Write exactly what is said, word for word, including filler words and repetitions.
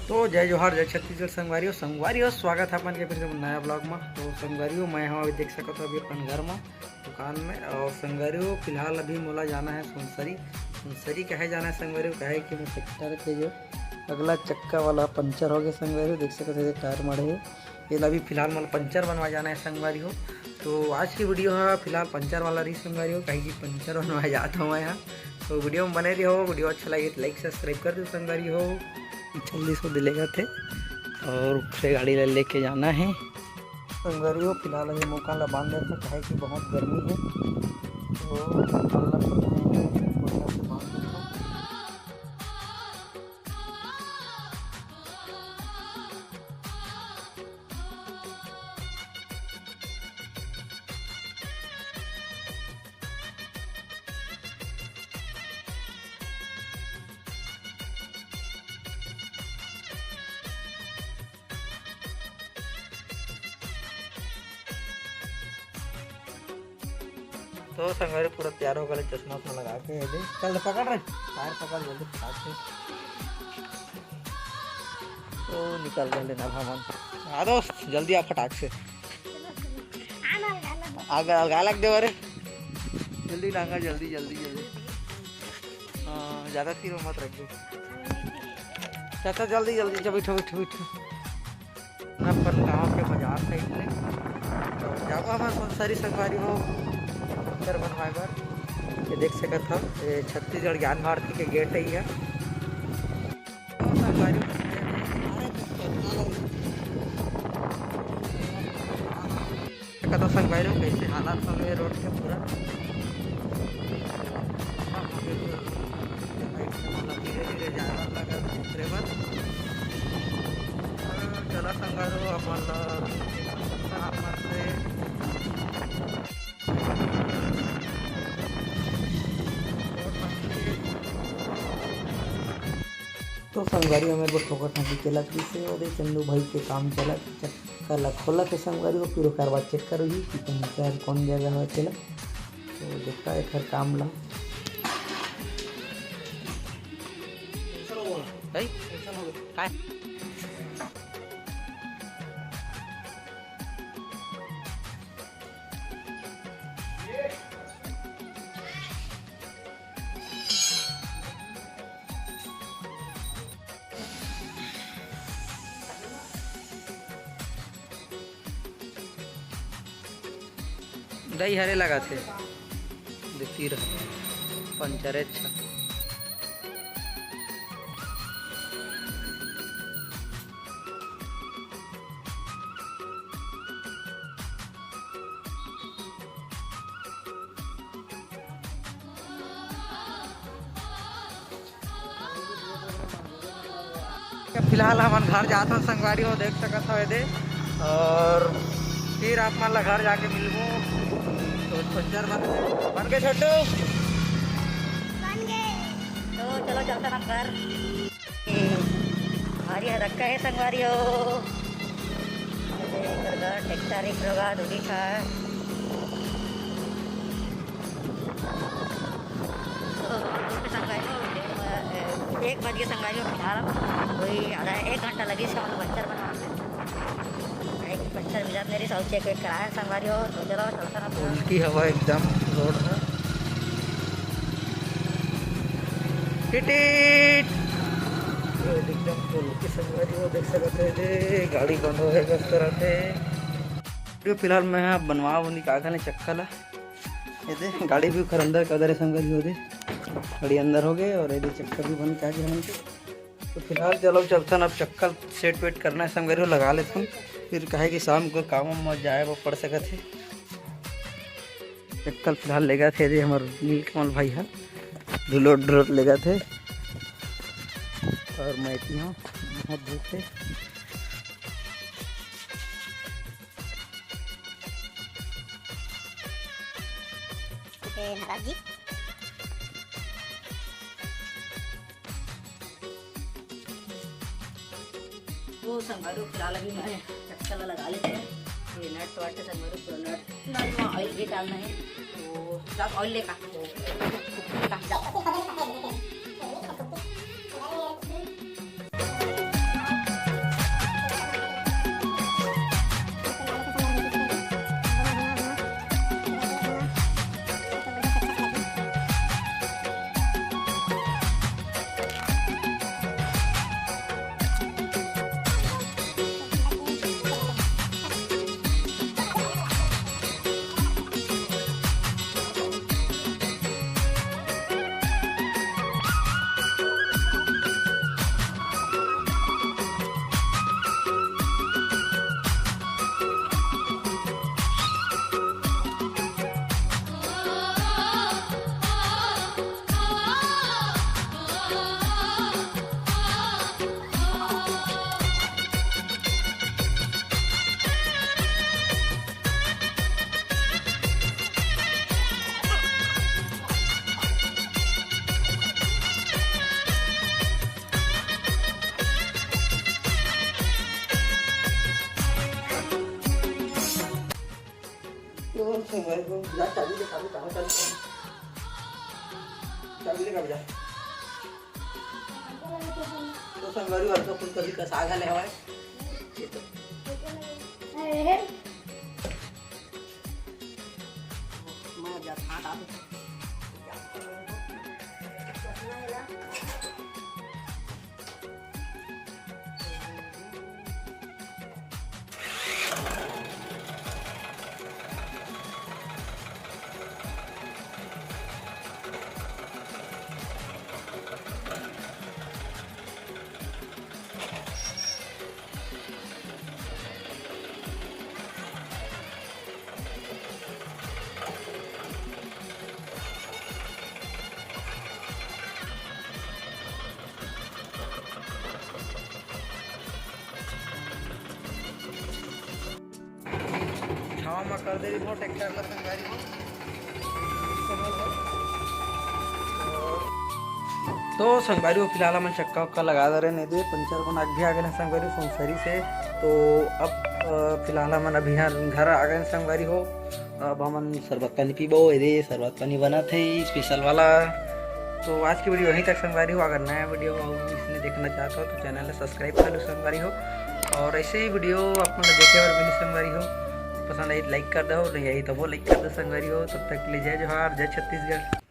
तो जय जोहार, जय छत्तीसगढ़ संगवारी हो। संगवारी हो, स्वागत है अपन के फिर से नया ब्लॉग में। तो संगवारी हो, मैं हूँ अभी देख सकत हो अभी अपन घर में दुकान में। और संगवारी हो, फिलहाल अभी मोला जाना है सुनसरी। सुनसरी कहे जाना है संगवारी हो, कहे कि मैं ट्रैक्टर के जो अगला चक्का वाला पंचर हो गया संगवारी हो, देख सकत हो टायर मारे है। ये ला अभी फिलहाल मोला पंचर बनवा जाना है संगवारी हो। तो आज की वीडियो है फिलहाल पंचर वाला रही संगवारी हो, कहे कि पंचर बनवा जाता हूँ मैं यहाँ। तो वीडियो में बने रहो, वीडियो अच्छा लगे तो लाइक सब्सक्राइब कर दो संगवारी हो। जल्दी से दिलेगा थे और उखरे गाड़ी ले लेके जाना है संगवारी हो। फिलहाल ये मकान ला बांध देता, काहे कि बहुत गर्मी है। तो मकान ला बढ़िया से बांध देता। तो संगवारी पूरा तैयार हो गए, चश्मा उश्मा लगा के। ये दे, चल पकड़ रे, टायर पकड़ जल्दी फटाक से। तो निकल गए लेना भवन। हाँ दोस्त, जल्दी आ फटाक से। आग, आग, आग लग दे रे। जल्दी लांगा, जल्दी, जल्दी, जल्दी। हाँ, ज़्यादा फिर मत रख दो। चाचा, जल्दी, जल्दी, जल्दी, बैठो, बैठो, बैठो। अपन गांव के बाजार साइड ले। तो जाबो हमर सुनसरी संगवारी हो, घर बनवाए बर। ये देख सकत हो, ये छत्तीसगढ़ ज्ञान भारती के गेट है ये। कतौ संगवारी हो, कैसे हालात हवे रोड के पूरा। धीरे धीरे जाए बर लगत उतरे बर। चला संगवारी हो, अपन ला अपन से तो संगवारी हो, हमर बर ठोकर ठाकी चलत रहिसे, ओदे चंदू भाई के काम चलत, चक्का ला खोलत हे संगवारी हो, फिर ओकर बाद चेक करही कि पंचर कौन जगह हे तेला। तो देखा एकर काम ला। भाई, काय? दही हरे लगा थे, देखती रह पंचर अच्छा। फिलहाल हमन घर जात हन संगवारी हो, देख सकत हव एदे, और फिर आप मन ला घर जाके मिलबो। तो पंचर बन, बन के छोटू, बन गए। तो चलो चलते ना घर। भारी है धक्का है संगवारी हो। एकर घर ट्रैक्टर एक रोगा दूरी का। तो संगवारी हो, एक बज के संगवारी हो, फिलहाल कोई आधा एक घंटा लगी इसका मतलब पंचर बनवा में। एक पंचर मिलत नहीं रही, सब चेक वेक कराए संगवारी हो। तो चलो चलता ना। उल्टी हवा एकदम रोड है। टिटिट। रोड एकदम फुल के संगवारी हो, देख सकत हो जे गाड़ी बंद होए बस करत हे। तो फिलहाल मैं यहाँ बनवा वो निकाल के चक्का ला। ये दे गाड़ी भी ओखर अंदर का दरे संगवारी हो दे। गाड़ी अंदर हो गए और ये दे चक्का भी बंद कर दिया हमन के। तो फिलहाल चलो चलथन, अब चक्का सेट वेट करना है संगवारी हो, लगा लेथन। फिर काहे कि शाम को काम में जाए वो पड़ सकत है। चक्का फिलहाल लेगा थे दे हमर नीलकमल भाई है, ढुलोट ढुलोट लेगा थे। और मैं इतनी हूँ बहुत धूप है। ए, महाराज जी। वो संगवारी हो, फिलहाल अभी मैं चक्का ला लगा लेते हैं। ये नट वट संगवारी हो, पूरा नट, नट में ऑयल भी डालना है। तो जा ऑयल लेकर, जा। जा, चाबी दे, चाबी, चाबी, चाबी, चाबी। चाबी लेके आ जा। तो संगवारी, अरका फूल कभी कसा घले हवय। मैं अब जात हाथ आते। छाव म कर दे रहिबो ट्रैक्टर ला संगवारी हो। तो संगवारी हो, फिलहाल हमन चक्का उक्का लगा दे रहे, नहीं दे पंचर को नाक भी आ गए संगवारी हो, सोनसरी से। तो अब, अ, फिलहाल हमन अभी यहाँ घर आ गए संगवारी हो। अब हमन शरबत पानी पीबो। ये दे शरबत पानी बनत हे स्पेशल वाला। तो आज की वीडियो यहीं तक संगवारी हो। अगर नया वीडियो हो इसने देखना चाहते हो तो चैनल ला सब्सक्राइब कर लो संगवारी हो। और ऐसे ही वीडियो आप मन ला देखे बर मिली संगवारी हो। पसंद आई तो लाइक कर दो, नहीं आई तो वो लाइक कर दो संगवारी हो। तब तक के लिए जय जोहार, जय छत्तीसगढ़।